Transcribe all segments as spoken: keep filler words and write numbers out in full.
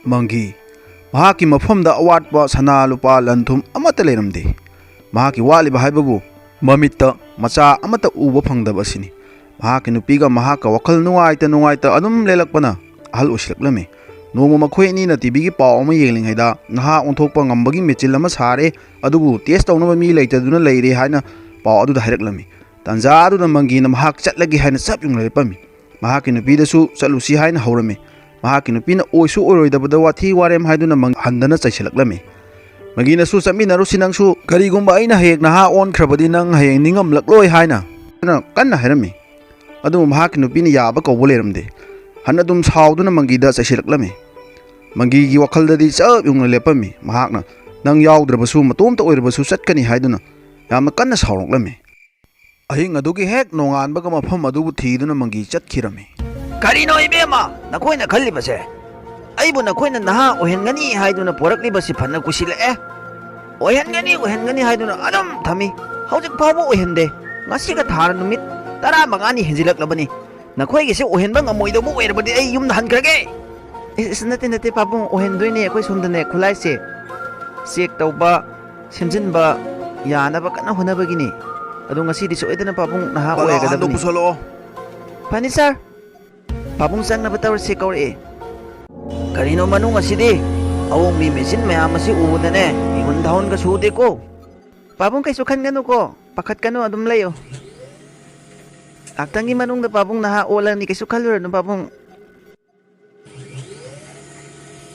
ꯃꯪꯒꯤ꯫ ꯃꯍꯥꯛꯀꯤ ꯃꯐꯝꯗ ꯑꯋꯥꯠꯄ ꯁꯅꯥ ꯂꯨꯄꯥ ꯂꯟ ꯊꯨꯝ ꯑꯃꯠꯇ ꯂꯩꯔꯝꯗꯦ꯫ ꯃꯍꯥꯛꯀꯤ ꯋꯥꯠꯂꯤꯕ ꯍꯥꯏꯕꯕꯨ ꯃꯃꯤꯠꯇ ꯃꯆꯥ ꯑꯃꯠꯇ ꯎꯕ ꯐꯪꯗꯕ ꯑꯁꯤꯅꯤ꯫ ꯃꯍꯥꯛꯀꯤ ꯅꯨꯄꯤꯒ ꯃꯍꯥꯛꯀ ꯋꯥꯈꯜ ꯅꯨꯡꯉꯥꯏꯇ ꯅꯨꯡꯉꯥꯏꯇ ꯑꯗꯨꯝ ꯂꯦꯜꯂꯛꯄꯅ ꯑꯍꯜ ꯑꯣꯏꯁꯤꯜꯂꯛꯂꯝꯃꯤ꯫ ꯅꯣꯡꯃ ꯃꯈꯣꯏ ꯑꯅꯤꯅ ꯇꯤꯚꯤꯒꯤ ꯄꯥꯎ ꯑꯃ ꯌꯦꯡꯂꯤꯉꯩꯗ ꯅꯍꯥ ꯑꯣꯟꯊꯣꯛꯄ ꯉꯝꯕꯒꯤ ꯃꯦꯆꯤꯟ ꯑꯃ ꯁꯥꯔꯦ, ꯑꯗꯨꯕꯨ ꯇꯦꯁ ꯇꯧꯅꯕ ꯃꯤ ꯂꯩꯇꯗꯨꯅ ꯂꯩꯔꯦ ꯍꯥꯏꯅ ꯄꯥꯎ ꯑꯗꯨꯗ ꯍꯥꯏꯔꯛꯂꯝꯃꯤ꯫ ꯇꯥꯟꯖꯥ ꯑꯗꯨꯗ ꯃꯪꯒꯤꯅ ꯃꯍꯥꯛ ꯆꯠꯂꯒꯦ ꯍꯥꯏꯅ ꯆꯞ ꯌꯨꯡꯅ ꯂꯦꯞꯄꯝꯃꯤ꯫ ꯃꯍꯥꯛꯀꯤ ꯅꯨꯄꯤꯗꯁꯨ ꯆꯠꯂꯨꯁꯤ ꯍꯥꯏꯅ ꯍꯧꯔꯝꯃꯤ꯫ ꯃꯍꯥꯛꯀꯤ ꯅꯨꯄꯤꯅ ꯑꯣꯏꯁꯨ ꯑꯣꯏꯔꯣꯏꯗꯕꯗ ꯋꯥꯊꯤ ꯋꯥꯔꯦꯝ ꯍꯥꯏꯗꯨꯅ ꯃꯪ-, ꯍꯟꯗꯅ ꯆꯩꯁꯤꯜꯂꯛꯂꯝꯃꯤ꯫ ꯃꯪꯒꯤꯅꯁꯨ ꯆꯠꯃꯤꯟꯅꯔꯨꯁꯤ ꯅꯪꯁꯨ, ꯀꯔꯤꯒꯨꯝꯕ ꯑꯩꯅ ꯍꯌꯦꯡ ꯅꯍꯥ ꯑꯣꯟꯈ꯭ꯔꯕꯗꯤ ꯅꯪ ꯍꯌꯦꯡ ꯅꯤꯡꯉꯝꯂꯛꯂꯣꯏ ꯍꯥꯏꯅ ꯀꯟꯅ ꯍꯥꯏꯔꯝꯃꯤ꯫ ꯑꯗꯨꯕꯨ ꯃꯍꯥꯛꯀꯤ ꯅꯨꯄꯤꯅ ꯌꯥꯕ ꯀꯧꯕ ꯂꯩꯔꯝꯗꯦ꯫ ꯍꯟꯅ ꯑꯗꯨꯝ ꯁꯥꯎꯗꯨꯅ ꯃꯪꯒꯤꯗ ꯆꯩꯁꯤꯜꯂꯛꯂꯝꯃꯤ꯫ ꯃꯪꯒꯤꯒꯤ ꯋꯥꯈꯜꯗꯗꯤ ꯆꯞ ꯌꯨꯡꯅ ꯂꯦꯞꯄꯝꯃꯤ꯫ ꯃꯍꯥꯛꯅ ꯅꯪ ꯌꯥꯎꯗ꯭ꯔꯕꯁꯨ ꯃꯇꯣꯝꯇ ꯑꯣꯏꯔꯕꯁꯨ ꯆꯠꯀꯅꯤ ꯍꯥꯏꯗꯨꯅ ꯌꯥꯝꯅ ꯀꯟꯅ ꯁꯥꯎꯔꯛꯂꯝꯃꯤ꯫ ꯑꯍꯤꯡ ꯑꯗꯨꯒꯤ ꯍꯦꯛ ꯅꯣꯡꯉꯥꯟꯕꯒ ꯃꯐꯝ ꯑꯗꯨꯕꯨ ꯊꯤꯗꯨꯅ ꯃꯪꯒꯤ ꯆꯠꯈꯤꯔꯝꯃꯤ꯫ ꯀꯔꯤꯅꯣ ꯏꯕꯦꯝꯃ ꯅꯈꯣꯏꯅ ꯈꯜꯂꯤꯕꯁꯦ? ꯑꯩꯕꯨ ꯅꯈꯣꯏꯅ ꯅꯍꯥ ꯑꯣꯏꯍꯟꯒꯅꯤ ꯍꯥꯏꯗꯨꯅ ꯄꯣꯔꯛꯂꯤꯕꯁꯤ ꯐꯅ ꯀꯨꯏꯁꯤꯜꯂꯛꯑꯦ꯫ ꯑꯣꯏꯍꯟꯒꯅꯤ, ꯑꯣꯏꯍꯟꯒꯅꯤ ꯍꯥꯏꯗꯨꯅ ꯑꯗꯨꯝ ꯊꯝꯃꯤ꯫ ꯍꯧꯖꯤꯛ ꯐꯥꯎꯕ ꯑꯣꯏꯍꯟꯗꯦ꯫ ꯉꯁꯤꯒ ꯊꯥꯔ ꯅꯨꯃꯤꯠ ꯇꯔꯥꯃꯉꯥꯅꯤ ꯍꯦꯟꯖꯤꯜꯂꯛꯂꯕꯅꯤ꯫ ꯅꯈꯣꯏꯒꯤꯁꯦ ꯑꯣꯏꯍꯟꯕ ꯉꯝꯃꯣꯏꯗꯧꯕ ꯑꯣꯏꯔꯕꯗꯤ ꯑꯩ ꯌꯨꯝꯗ ꯍꯟꯈ꯭ꯔꯒꯦ꯫ ꯏꯁ, ꯏꯁ, ꯅꯠꯇꯦ, ꯅꯠꯇꯦ, ꯄꯥꯕꯨꯡ, ꯑꯣꯏꯍꯟꯗꯣꯏꯅꯦ꯫ ꯑꯩꯈꯣꯏ ꯁꯣꯝꯗꯅꯦ, ꯈꯨꯠꯂꯥꯏꯁꯦ ꯆꯦꯛ ꯇꯧꯕ, ꯁꯦꯝꯖꯤꯟꯕ ꯌꯥꯅꯕ ꯀꯟꯅ ꯍꯣꯠꯅꯕꯒꯤꯅꯤ꯫ ꯑꯗꯣ ꯉꯁꯤꯗꯤ ꯁꯣꯏꯗꯅ ꯄꯥꯕꯨꯡ ꯅꯍꯥ ꯀꯅꯥ ꯑꯍꯟꯗꯣ ꯑꯣꯏꯔꯒꯗꯕꯅꯤ꯫ ꯄꯨꯁꯜꯂꯛꯑꯣ꯫ ꯐꯅꯤ, ꯁꯥꯔ꯫ ꯄꯥꯕꯨꯡ ꯆꯪꯅꯕ ꯇꯧꯔꯁꯤ ꯀꯧꯔꯛꯑꯦ꯫ ꯀꯔꯤꯅꯣ ꯃꯅꯨꯡ ꯑꯁꯤꯗꯤ? ꯑꯋꯣꯡꯕꯤ ꯃꯦꯆꯤꯟ ꯃꯌꯥꯝ ꯑꯁꯤ ꯎꯕꯗꯅꯦ ꯃꯤꯍꯨꯟ ꯊꯥꯍꯨꯟꯒ ꯁꯨꯗꯦꯀꯣ꯫ ꯄꯥꯕꯨꯡ ꯀꯩꯁꯨ ꯈꯟꯒꯅꯨꯀꯣ, ꯄꯥꯈꯠꯀꯅꯨ, ꯑꯗꯨꯝ ꯂꯩꯌꯨ꯫ ꯉꯥꯛꯇꯪꯒꯤ ꯃꯅꯨꯡꯗ ꯄꯥꯕꯨꯡ ꯅꯍꯥ ꯑꯣꯜꯂꯅꯤ, ꯀꯩꯁꯨ ꯈꯜꯂꯨꯔꯅꯨ ꯄꯥꯕꯨꯡ꯫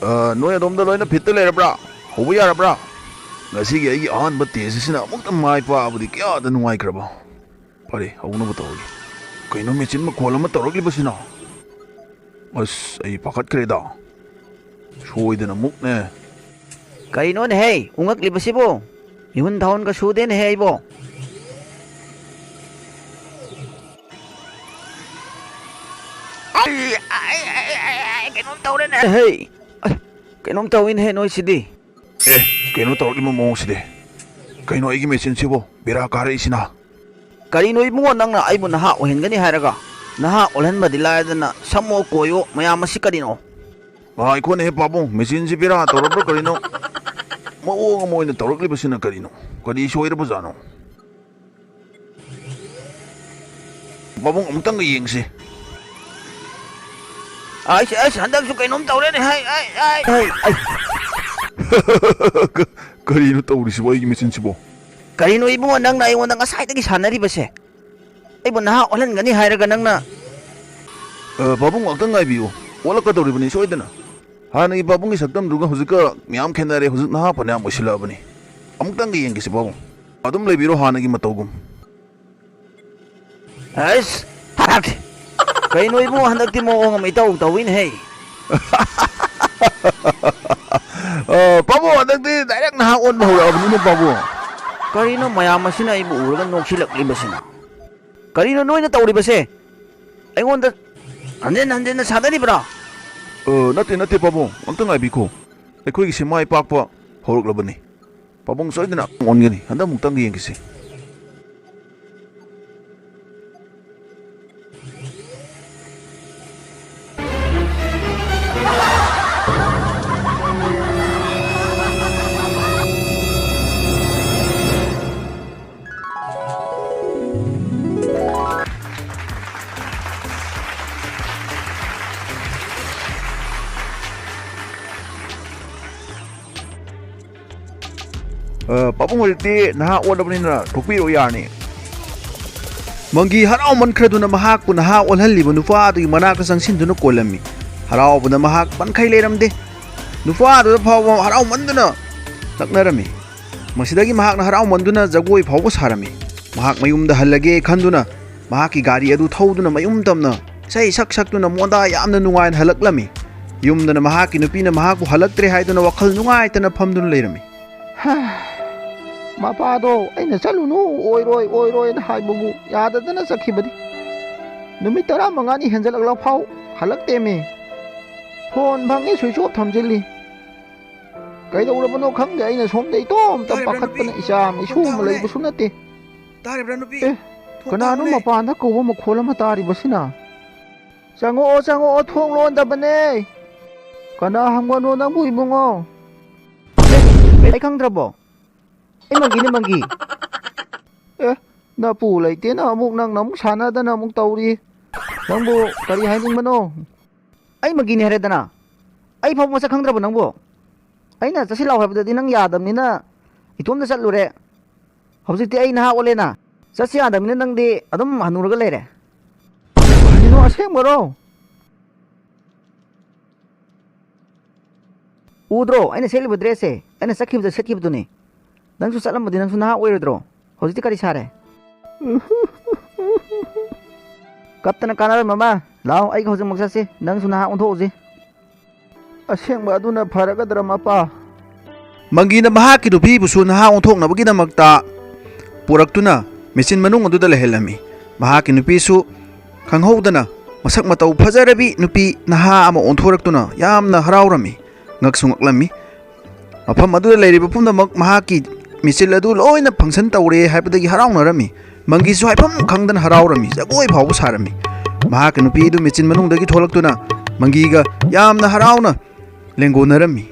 ꯑ, ꯅꯣꯏ ꯑꯗꯣꯝꯗ ꯂꯣꯏꯅ ꯐꯤꯠꯇ ꯂꯩꯔꯕ꯭ꯔꯥ? ꯍꯧꯕ ꯌꯥꯔꯕ꯭ꯔꯥ? ꯉꯁꯤꯒꯤ ꯑꯩꯒꯤ ꯑꯍꯥꯟꯕ ꯇꯦꯁ ꯑꯁꯤꯅ ꯑꯃꯨꯛꯇ ꯃꯥꯏ ꯄꯥꯛꯑꯕꯗꯤ ꯀꯌꯥꯗ ꯅꯨꯡꯉꯥꯏꯈ꯭ꯔꯕ꯫ ꯐꯔꯦ, ꯍꯧꯅꯕ ꯇꯧꯔꯒꯦ꯫ ꯀꯩꯅꯣ ꯃꯦꯆꯤꯟ ꯃꯈꯣꯜ ꯑꯃ ꯇꯧꯔꯛꯂꯤꯕꯁꯤꯅ? ꯑꯁ, ꯑꯩ ꯄꯥꯈꯠꯈ꯭ꯔꯦꯗ꯫ ꯁꯣꯏꯗꯅ ꯑꯃꯨꯛꯅꯦ꯫ ꯀꯩꯅꯣꯅꯦꯍꯦ, ꯎꯪꯉꯛꯂꯤꯕꯁꯤꯕꯨ? ꯃꯤꯍꯨꯟ ꯊꯥꯍꯨꯟꯒ ꯁꯨꯗꯦꯅꯦꯍꯦ ꯑꯩꯕꯣ꯫ ꯑꯩ, ꯑꯩ, ꯑꯩ, ꯑꯩ, ꯑꯩ, ꯀꯩꯅꯣꯝ ꯇꯧꯔꯦꯅꯦ꯫ ꯍꯦ, ꯑꯩ, ꯀꯩꯅꯣꯝ ꯇꯧꯏꯅꯦꯍꯦ ꯅꯣꯏꯁꯤꯗꯤ꯫ ꯑꯦ, ꯀꯩꯅꯣ ꯇꯧꯔꯛꯂꯤꯕ ꯃꯑꯣꯡꯁꯤꯗꯤ? ꯀꯩꯅꯣ ꯑꯩꯒꯤ ꯃꯦꯆꯤꯟꯁꯤꯕꯨ ꯕꯦꯔꯥ ꯀꯥꯔꯛꯏꯁꯤꯅ? ꯀꯔꯤꯅꯣ ꯏꯕꯨꯡꯉꯣ, ꯅꯪꯅ ꯑꯩꯕꯨ ꯅꯍꯥ ꯑꯣꯏꯍꯟꯒꯅꯤ ꯍꯥꯏꯔꯒ ꯅꯍꯥ ꯑꯣꯜꯍꯟꯕꯗꯤ ꯂꯥꯏꯗꯅ ꯁꯝꯃꯣ ꯀꯣꯏꯌꯣ ꯃꯌꯥꯝ ꯑꯁꯤ ꯀꯔꯤꯅꯣ? ꯉꯥꯏꯈꯣꯅꯦꯍꯦ ꯄꯥꯕꯨꯡ, ꯃꯦꯆꯤꯟꯁꯤ ꯕꯦꯔꯥ ꯇꯧꯔꯕ꯭ꯔꯥ ꯀꯔꯤꯅꯣ? ꯃꯑꯣꯡ ꯑꯃ ꯑꯣꯏꯅ ꯇꯧꯔꯛꯂꯤꯕꯁꯤꯅ ꯀꯔꯤꯅꯣ? ꯀꯔꯤ ꯁꯣꯏꯔꯕꯖꯥꯠꯅꯣ? ꯄꯥꯕꯨꯡ, ꯑꯃꯨꯛꯇꯪꯒ ꯌꯦꯡꯁꯤ꯫ ꯑꯩꯁ, ꯑꯩꯁ, ꯍꯟꯗꯛꯁꯨ ꯀꯩꯅꯣꯝ ꯇꯧꯔꯦꯅꯦ, ꯍꯩ, ꯑꯩ, ꯑꯩ꯫ ꯀ-, ꯀꯔꯤꯅꯣ ꯇꯧꯔꯤꯁꯤꯕꯣ ꯑꯩꯒꯤ ꯃꯦꯆꯤꯟꯁꯤꯕꯣ? ꯀꯔꯤꯅꯣ ꯏꯕꯨꯡꯉꯣ, ꯅꯪꯅ ꯑꯩꯉꯣꯟꯗ ꯉꯁꯥꯏꯗꯒꯤ ꯁꯥꯟꯅꯔꯤꯕꯁꯦ? ꯑꯩꯕꯨ ꯅꯍꯥ ꯑꯣꯜꯍꯟꯒꯅꯤ ꯍꯥꯏꯔꯒ ꯅꯪꯅ꯫ ꯑ, ꯄꯥꯕꯨꯡ, ꯉꯥꯛꯇꯪ ꯉꯥꯏꯕꯤꯌꯨ, ꯑꯣꯜꯂꯛꯀꯗꯧꯔꯤꯕꯅꯤ ꯁꯣꯏꯗꯅ꯫ ꯍꯥꯟꯅꯒꯤ ꯄꯥꯕꯨꯡꯒꯤ ꯁꯛꯇꯝꯗꯨꯒ ꯍꯧꯖꯤꯛꯀ ꯃꯌꯥꯝ ꯈꯦꯠꯅꯔꯦ, ꯍꯧꯖꯤꯛ ꯅꯍꯥ ꯐꯅꯌꯥꯝ ꯑꯣꯏꯁꯤꯜꯂꯛꯑꯕꯅꯤ꯫ ꯑꯃꯨꯛꯇꯪꯒ ꯌꯦꯡꯈꯤꯁꯤ ꯄꯥꯕꯨꯡ, ꯑꯗꯨꯝ ꯂꯩꯕꯤꯔꯣ ꯍꯥꯟꯅꯒꯤ ꯃꯇꯧꯒꯨꯝ꯫ ꯑꯁ! ꯍꯥꯛ! ꯀꯩꯅꯣ ꯏꯕꯨꯡꯉꯣ, ꯍꯟꯗꯛꯇꯤ ꯃꯑꯣꯡ ꯑꯃ ꯏꯇꯧ ꯇꯧꯏꯅꯦꯍꯦ꯫ ꯑ, ꯄꯥꯕꯨꯡ, ꯍꯟꯗꯛꯇꯤ direct ꯅꯍꯥ ꯑꯣꯟꯕ ꯍꯧꯔꯛꯑꯕꯅꯤꯅꯦ ꯄꯥꯕꯨꯡ꯫ ꯀꯔꯤꯅꯣ ꯃꯌꯥꯝ ꯑꯁꯤꯅ ꯑꯩꯕꯨ ꯎꯔꯒ ꯅꯣꯛꯁꯤꯜꯂꯛꯂꯤꯕꯁꯤꯅ? ꯀꯔꯤꯅꯣ ꯅꯣꯏꯅ ꯇꯧꯔꯤꯕꯁꯦ? ꯑꯩꯉꯣꯟꯗ ꯍꯟꯖꯤꯟ ꯍꯟꯖꯤꯟꯅ ꯁꯥꯗꯔꯤꯕ꯭ꯔꯥ? ꯑ, ꯅꯠꯇꯦ, ꯅꯠꯇꯦ ꯄꯥꯕꯨꯡ, ꯑꯝꯇ ꯉꯥꯏꯕꯤꯈꯣ꯫ ꯑꯩꯈꯣꯏꯒꯤꯁꯤ ꯃꯥꯏ ꯄꯥꯛꯄ ꯍꯧꯔꯛꯂꯕꯅꯤ꯫ ꯄꯥꯕꯨꯡ ꯁꯣꯏꯗꯅ ꯑꯣꯟꯒꯅꯤ꯫ ꯍꯟꯗꯛ ꯑꯃꯨꯛꯇꯪ ꯌꯦꯡꯈꯤꯁꯤ꯫ ꯑ, ꯄꯥꯕꯨꯡ ꯍꯧꯖꯤꯛꯇꯤ ꯅꯍꯥ ꯑꯣꯜꯂꯕꯅꯤꯅ ꯊꯣꯛꯄꯤꯔꯛꯑꯣ ꯌꯥꯔꯅꯤ꯫ ꯃꯪꯒꯤ ꯍꯔꯥꯎꯃꯟꯈ꯭ꯔꯗꯨꯅ ꯃꯍꯥꯛꯄꯨ ꯅꯍꯥ ꯑꯣꯜꯍꯜꯂꯤꯕ ꯅꯨꯄꯥ ꯑꯗꯨꯒꯤ ꯃꯅꯥꯛꯇ ꯆꯪꯁꯤꯟꯗꯨꯅ ꯀꯣꯜꯂꯝꯃꯤ꯫ ꯍꯔꯥꯎꯕꯗ ꯃꯍꯥꯛ ꯄꯟꯈꯩ ꯂꯩꯔꯝꯗꯦ꯫ ꯅꯨꯄꯥ ꯑꯗꯨꯗ ꯐꯥꯎꯕ ꯍꯔꯥꯎꯃꯟꯗꯨꯅ ꯅꯛꯅꯔꯝꯃꯤ꯫ ꯃꯁꯤꯗꯒꯤ ꯃꯍꯥꯛꯅ ꯍꯔꯥꯎꯃꯟꯗꯨꯅ ꯖꯒꯣꯏ ꯐꯥꯎꯕ ꯁꯥꯔꯝꯃꯤ꯫ ꯃꯍꯥꯛ ꯃꯌꯨꯝꯗ ꯍꯜꯂꯒꯦ ꯈꯟꯗꯨꯅ ꯃꯍꯥꯛꯀꯤ ꯒꯥꯔꯤ ꯑꯗꯨ ꯊꯧꯗꯨꯅ ꯃꯌꯨꯝ ꯇꯝꯅ ꯏꯁꯩ ꯁꯛ ꯁꯛꯇꯨꯅ ꯃꯣꯟꯗꯥ ꯌꯥꯝꯅ ꯅꯨꯡꯉꯥꯏꯅ ꯍꯜꯂꯛꯂꯝꯃꯤ꯫ ꯌꯨꯝꯗꯅ ꯃꯍꯥꯛꯀꯤ ꯅꯨꯄꯤꯅ ꯃꯍꯥꯛꯄꯨ ꯍꯜꯂꯛꯇ꯭ꯔꯦ ꯍꯥꯏꯗꯨꯅ ꯋꯥꯈꯜ ꯅꯨꯡꯉꯥꯏꯇꯅ ꯐꯝꯗꯨꯅ ꯂꯩꯔꯝꯃꯤ꯫ ꯍꯥ, ꯃꯄꯥꯗꯣ ꯑꯩꯅ ꯆꯠꯂꯨꯅꯨ, ꯑꯣꯏꯔꯣꯏ, ꯑꯣꯏꯔꯣꯏꯅ ꯍꯥꯏꯕꯕꯨ ꯌꯥꯗꯗꯅ ꯆꯠꯈꯤꯕꯅꯤ꯫ ꯅꯨꯃꯤꯠ ꯇꯔꯥꯃꯉꯥꯅꯤ ꯍꯦꯟꯖꯜꯂꯛꯂ ꯐꯥꯎ ꯍꯜꯂꯛꯇꯦꯃꯤ꯫ ꯐꯣꯟ ꯐꯪꯉꯤ, switch off ꯊꯝꯖꯤꯜꯂꯤ꯫ ꯀꯩꯗꯧꯔꯕꯅꯣ ꯈꯪꯗꯦ, ꯑꯩꯅ ꯁꯣꯝꯗ ꯏꯇꯣꯝꯇ ꯇꯥꯔꯤꯕ꯭ꯔꯥ ꯄꯥꯈꯠꯄꯅ ꯅꯨꯄꯤ? ꯏꯆꯥ ꯑꯃ ꯏꯁꯨ ꯊꯣꯡ ꯑꯃ ꯊꯥꯛꯎꯅꯦ꯫ ꯂꯩꯕꯁꯨ ꯅꯠꯇꯦ꯫ ꯇꯥꯔꯤꯕ꯭ꯔꯥ ꯅꯨꯄꯤ? ꯑꯦ, ꯊꯣꯡ ꯀꯅꯥꯅꯣ ꯊꯥꯛꯎꯅꯦ꯫ ꯃꯄꯥꯟꯗ ꯀꯧꯕ ꯃꯈꯣꯜ ꯑꯃ ꯇꯥꯔꯤꯕꯁꯤꯅ? "ꯆꯪꯉꯛꯑꯣ, ꯆꯪꯉꯛꯑꯣ, ꯊꯣꯡ ꯂꯣꯟꯗꯕꯅꯦ꯫ ꯀꯅꯥ ꯍꯪꯕꯅꯣ ꯅꯪꯕꯨ, ꯏꯕꯨꯡꯉꯣ? ꯑꯩ ꯈꯪꯗ꯭ꯔꯕꯣ? ꯑꯩ ꯃꯪꯒꯤꯅꯦ, ꯃꯪꯒꯤ꯫ ꯑꯦ, ꯅꯄꯨ ꯂꯩꯇꯦꯅ ꯑꯃꯨꯛ ꯅꯪꯅ ꯑꯃꯨꯛ ꯁꯥꯟꯅꯗꯅ ꯑꯃꯨꯛ ꯇꯧꯔꯤ꯫ ꯅꯪꯕꯨ ꯀꯔꯤ ꯍꯥꯏꯅꯤꯡꯕꯅꯣ? ꯑꯩ ꯃꯪꯒꯤꯅꯦ ꯍꯥꯏꯔꯦꯗꯅ꯫ ꯑꯩ ꯐꯥꯎꯕ ꯃꯁꯛ ꯈꯪꯗ꯭ꯔꯕꯣ ꯅꯪꯕꯨ? ꯑꯩꯅ ꯆꯠꯁꯤ ꯂꯥꯎ ꯍꯥꯏꯕꯗꯗꯤ ꯅꯪ ꯌꯥꯗꯕꯅꯤꯅ ꯏꯇꯣꯝꯗ ꯆꯠꯂꯨꯔꯦ꯫ ꯍꯧꯖꯤꯛꯇꯤ ꯑꯩ ꯅꯍꯥ ꯑꯣꯜꯂꯦꯅ꯫ ꯆꯠꯁꯤ ꯌꯥꯗꯕꯅꯤꯅ ꯅꯪꯗꯤ ꯑꯗꯨꯝ ꯍꯅꯨꯔꯒ ꯂꯩꯔꯦ꯫ ꯀꯔꯤꯅꯣ, ꯑꯁꯦꯡꯕꯔꯣ? ꯎꯗ꯭ꯔꯣ ꯑꯩꯅ ꯁꯦꯠꯂꯤꯕ dress ꯁꯦ? ꯑꯩꯅ ꯆꯠꯈꯤꯕꯗ ꯁꯦꯠꯈꯤꯕꯗꯨꯅꯤ꯫ ꯅꯪꯁꯨ ꯆꯠꯂꯝꯕꯗꯤ ꯅꯪꯁꯨ ꯅꯍꯥ ꯑꯣꯏꯔꯣꯏꯗ꯭ꯔꯣ? ꯍꯧꯖꯤꯛꯇꯤ ꯀꯔꯤ ꯁꯥꯔꯦ? ꯀꯞꯇꯅ ꯀꯥꯟꯅꯔꯣꯏ ꯃꯃꯥ, ꯂꯥꯛꯑꯣ ꯑꯩꯒ ꯍꯧꯖꯤꯛꯃꯛ ꯆꯠꯁꯤ, ꯅꯪꯁꯨ ꯅꯍꯥ ꯑꯣꯟꯊꯣꯛꯎꯁꯤ꯫ ꯑꯁꯦꯡꯕ ꯑꯗꯨꯅ ꯐꯔꯒꯗ꯭ꯔ ꯃꯄꯥ? ꯃꯪꯒꯤꯅ ꯃꯍꯥꯛꯀꯤ ꯅꯨꯄꯤꯕꯨꯁꯨ ꯅꯍꯥ ꯑꯣꯟꯊꯣꯛꯅꯕꯒꯤꯗꯃꯛꯇ ꯄꯨꯔꯛꯇꯨꯅ ꯃꯦꯆꯤꯟ ꯃꯅꯨꯡ ꯑꯗꯨꯗ ꯂꯩꯍꯜꯂꯝꯃꯤ꯫ ꯃꯍꯥꯛꯀꯤ ꯅꯨꯄꯤꯁꯨ ꯈꯪꯍꯧꯗꯅ ꯃꯁꯛ ꯃꯇꯧ ꯐꯖꯔꯕꯤ ꯅꯨꯄꯤ ꯅꯍꯥ ꯑꯃ ꯑꯣꯟꯊꯣꯔꯛꯇꯨꯅ ꯌꯥꯝꯅ ꯍꯔꯥꯎꯔꯝꯃꯤ, ꯉꯛꯁꯨ ꯉꯛꯂꯝꯃꯤ꯫ ꯃꯐꯝ ꯑꯗꯨꯗ ꯂꯩꯔꯤꯕ ꯄꯨꯝꯅꯃꯛ ꯃꯍꯥꯛꯀꯤ ꯃꯦꯆꯤꯟ ꯑꯗꯨ ꯂꯣꯏꯅ function ꯇꯧꯔꯦ ꯍꯥꯏꯕꯗꯒꯤ ꯍꯔꯥꯎꯅꯔꯝꯃꯤ꯫ ꯃꯪꯒꯤꯁꯨ ꯍꯥꯏꯐꯝ ꯈꯪꯗꯅ ꯍꯔꯥꯎꯔꯝꯃꯤ, ꯖꯒꯣꯏ ꯐꯥꯎꯕ ꯁꯥꯔꯝꯃꯤ꯫ ꯃꯍꯥꯛꯀꯤ ꯅꯨꯄꯤ ꯑꯗꯨ ꯃꯦꯆꯤꯟ ꯃꯅꯨꯡꯗꯒꯤ ꯊꯣꯛꯂꯛꯇꯨꯅ ꯃꯪꯒꯤꯒ ꯌꯥꯝꯅ ꯍꯔꯥꯎꯅ ꯂꯦꯡꯒꯣꯟꯅꯔꯝꯃꯤ꯫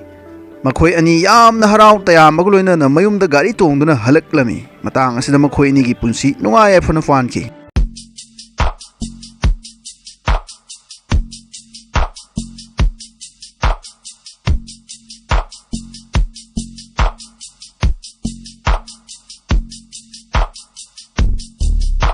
ꯃꯈꯣꯏ ꯑꯅꯤ ꯌꯥꯝꯅ ꯍꯔꯥꯎ ꯇꯌꯥꯝꯕꯒ ꯂꯣꯏꯅꯅ ꯃꯌꯨꯝꯗ ꯒꯥꯔꯤ ꯇꯣꯡꯗꯨꯅ ꯍꯜꯂꯛꯂꯝꯃꯤ꯫ ꯃꯇꯥꯡ ꯑꯁꯤꯗ ꯃꯈꯣꯏ ꯑꯅꯤꯒꯤ ꯄꯨꯟꯁꯤ ꯅꯨꯡꯉꯥꯏ ꯌꯥꯏꯐꯅ ꯄꯥꯟꯈꯤ꯫